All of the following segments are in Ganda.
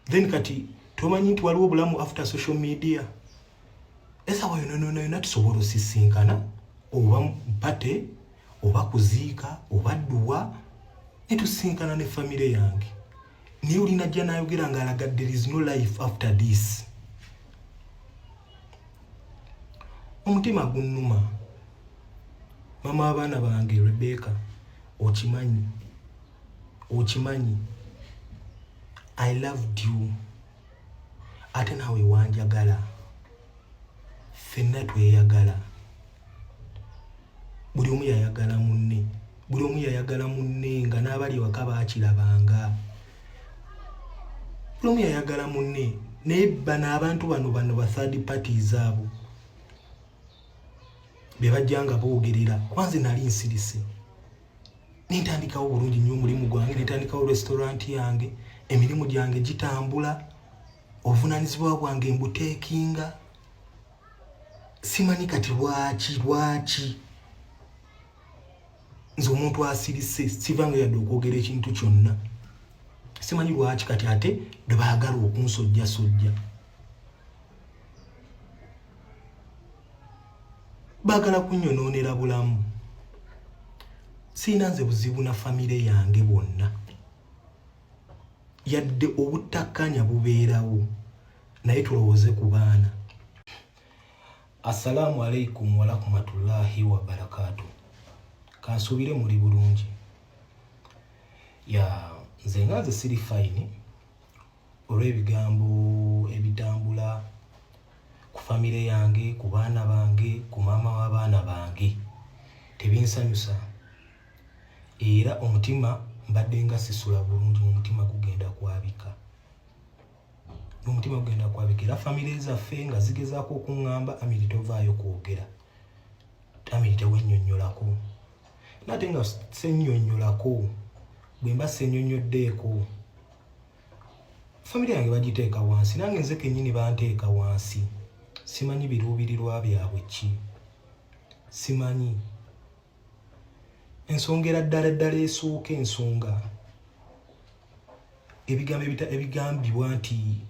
Then kati tomanyi nti waliwo obulamu after social media. Esawa yona yona yona tusobola osisinkana oba mpate oba kuziika oba dduwa netusinkana ne famire yange, naye olinajja nayogera nga alaga there is no life after this. Omutima gunnuma. Mama abaana bange Rebecca, okimanyi, okimanyi I loved you, ate naawe wanjagala, ffenna tweyagala, buli omu yayagala munne, buli omu yayagala munne, nga n'abali ewaka baakirabanga, buli omu yayagala munne. Naye bano abantu bano ba third parties abo be bajja nga boogerera. Kwanze nali nsirise, nentandikawo bulungi nnyo omulimu gwange, nentandikawo restaurant yange, emirimu gyange gitambula, obuvunanyizibwa bwange mbuteekinga. Simanyi kati lwaki nze omuntu asirise sivanga yadde okwogera ekintu kyonna. Simanyi lwaki kati ate bwe baagala okunsojjasojja, baagala kunnyonoonera bulamu. Siina nze buzibu na famire yange bwonna, yadde obutakkanya bubeerawo, naye tulowooze ku baana. Assalamu alaikum warahmatullahi wabarakatu. Kansuubire muli bulungi. Ya nze nga nze siri fine olw'ebigambo ebitambula ku famire yange, ku baana bange, ku maama w'abaana bange. Tebinsanyusa, era omutima mbadde nga sisula bulungi, omutima gugenda kwabika, omutima gugenda kwabika. Era famire zaffe nga zigezaako okuŋŋamba, Amiri tovaayo kwogera, Amiri tewennyonnyolako. Nate nga sennyonnyolako, bwe mba sennyonnyoddeeko, famire yange bagiteeka wansi, nange nze kennyini banteeka wansi. Simanyi biruubirirwa byabwe ki, simanyi ensonga. Era ddala ddala esooka ensonga, ebigambo ebigambibwa nti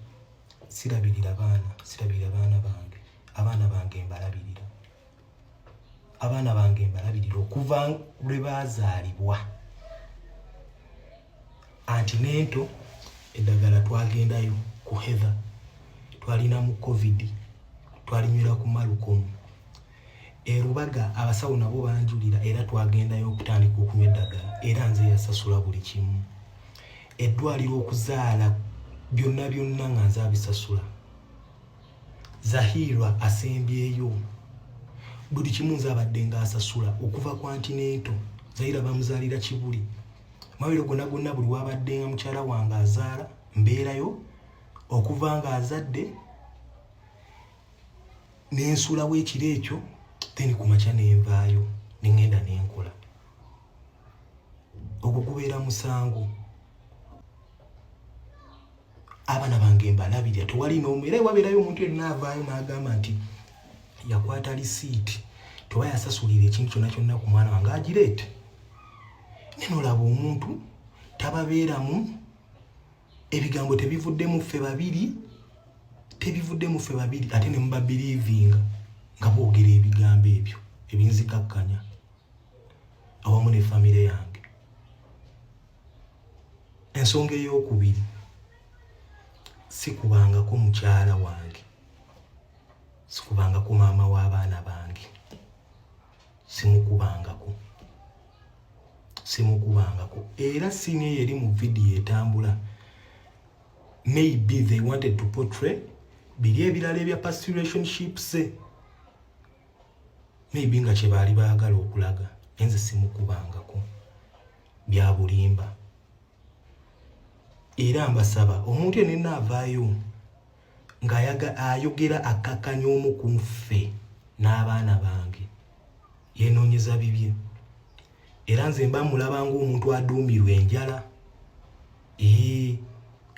sirabirira baana, sirabirira baana bange. Abaana bange mbalabirira, abaana bange mbalabirira okuva lwe baazaalibwa. Anti nento eddagala twagendayo ku Heather, twalina mu COVID, twalinywera ku Malukomu erubaga, abasawo nabo banjulira, era twagendayo okutandika okunywa eddagala, era nze yasasula buli kimu. Eddwaliro, okuzaala, byonna byonna nga nze abisasula. Zahirwa asembyeyo, buli kimu nze abadde ng'asasula okuva ku antenatal. Zahira bamuzaalira Kibuli. Mawiro gonna gonna, buli wabadde nga mukyala wange azaala mbeerayo, okuva ng'azadde nensulawo ekiro ekyo, then kumakya nenvaayo neŋŋenda nenkola. Ogwo gubeera musango? Abaana bange mbalabirira, tewali n'omu. Era wabeerayo omuntu yenna avaayo n'agamba nti yakwata lisiiti toba yasasulira ekintu kyonna kyonna ku mwana wange, agireete. Nenolaba omuntu tababeeramu, ebigambo tebivuddemu ffe babiri, tebivuddemu ffe babiri, ate ne mubabelievinga nga boogera ebigambo ebyo ebinzikakkanya awamu ne famire yange. Ensonga ey'okubiri, sikubangako mukyala wange, sikubangako maama w'abaana bange, simukubangako, simukubangako. Era scene eyo eri mu vidiyo etambula, maybe they wanted to portray biri ebirala ebya past relationships, maybe nga kyebaali baagala okulaga. Enze simukubangako, bya bulimba. Era mbasaba omuntu yenna avaayo ng'ayogera akkakkanya omu ku nffe n'abaana bange, yeenoonyeza bibye. Era nze mba mulaba ng'omuntu aduumirwa enjala. Ee,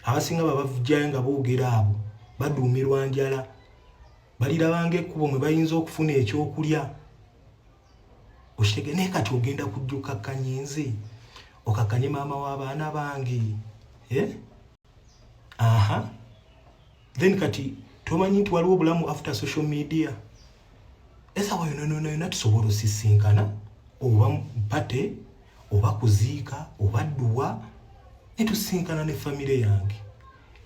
abasinga babavujjayo nga boogera, abo baduumirwa njala, balirabanga ekkubo mwe bayinza okufuna ekyokulya. Okitege? Naye kati ogenda kujja okakkanye nze, okakkanye maama w'abaana bange, eh? Aha, then kati tomanyi nti waliwo obulamu after social media. Esawa yona yona tusobola osisinkana, oba party, oba kuziika, oba dduwa, netusinkana ne famire yange.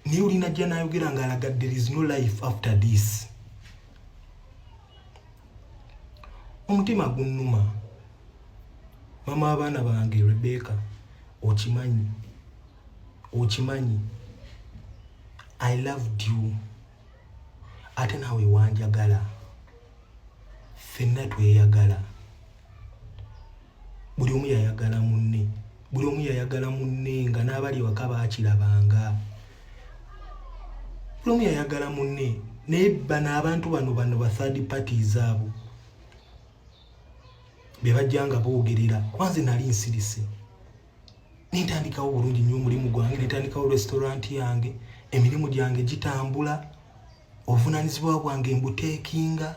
Naye olina jja nayogera ng'alaga there is no life after this. Omutima gunnuma. Mama abaana bange Rebecca, okimanyi, okimanyi I loved you, ate naawe wanjagala, ffenna tweyagala, buli omu yayagala munne, buli omu yayagala munne, nga n'abali ewaka baakirabanga, buli omu yayagala munne. Naye bano abantu bano ba third parties abo be bajja nga boogerera. Kwanze nali nsirise, nentandikawo bulungi nnyo omulimu gwange, nentandikawo restaurant yange, emirimu gyange gitambula, obuvunanyizibwa bwange mbuteekinga.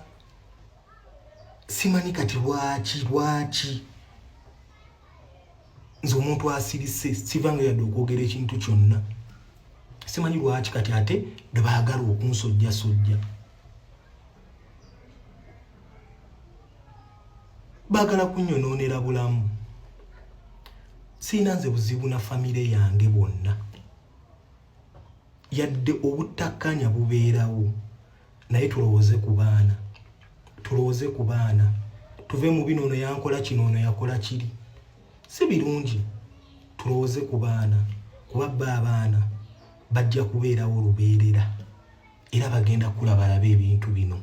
Simanyi kati lwaki nze omuntu asirise sivanga yadde okwogera ekintu kyonna. Simanyi lwaki kati ate bwe baagala okunsojjasojja, baagala kunnyonoonera bulamu. Siina nze buzibu na famire yange bwonna, yadde obuttakkanya bubeerawo, naye tulowooze ku baana, tulowooze ku baana, tuve mu bino ono yankola kino, ono yakola kiri, si birungi. Tulowooze ku baana, kuba bba abaana bajja kubeerawo lubeerera, era bagenda kulabalabe ebintu bino.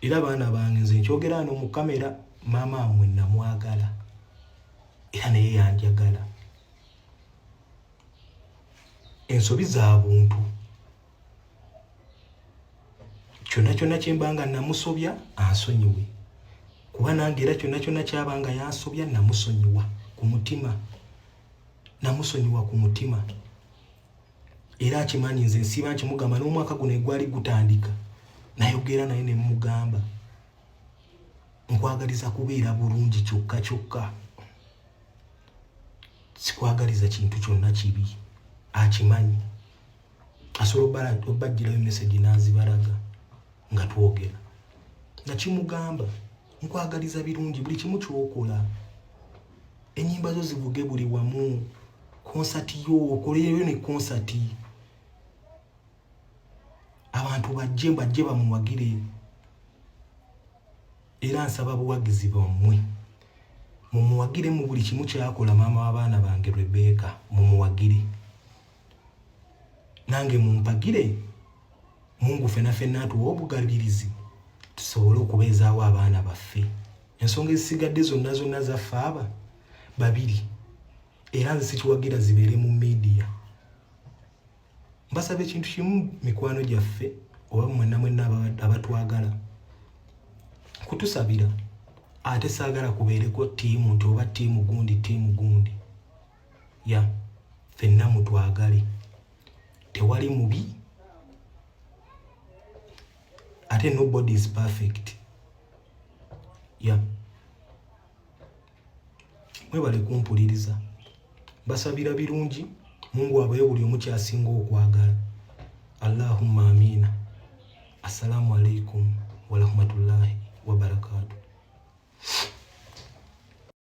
Era baana bange, nze nkyogera ano mu kamera, maama mmwe namwagala era naye yanjagala. Ensobi za buntu, kyonna kyonna kyembanga namusobya ansonyiwe, kuba nange era kyonna kyonna kyabanga yansobya namusonyiwa ku mutima, namusonyiwa ku mutima. Era akimanyi nze nsiiba nkimugamba, n'omwaka guno egwali gutandika nayogera naye ne mugamba nkwagaliza kubeera bulungi kyokka kyokka, sikwagaliza kintu kyonna kibi. Akimanyi, asobola obbagirayo message n'azibalaga nga twogera. Nakimugamba nkwagaliza birungi buli kimu kyokola, ennyimba zo zivuge buli wamu, konsati yo okoleyo ne konsati, abantu bajje bajje bamuwagire. Era nsaba buwagizi bwammwe, mumuwagire mu buli kimu kyakola. Maama w'abaana bange Rebecca, mumuwagire, nange mumpagire. Mungu fena fenna atuwa obugabirizi tusobole okubeezaawo abaana baffe. Ensonga ezisigadde zonna zonna zaffe aba babiri, era nze sikiwagira zibeere mu media. Mbasaba ekintu kimu, mikwano gyaffe oba mwenna mwenna abatwagala, kutusabira. Ate saagala kubeereko ttiimu nti oba ttiimu gundi, ttiimu gundi, ya ffenna mutwagale, tewali mubi, ate nobody is perfect. Ya, mwebale kumpuliriza, basabira birungi. Mungu abaye buli omu kyasinga okwagala. Allahumma amina. Assalamu alaikum warahmatullahi wabarakatuh.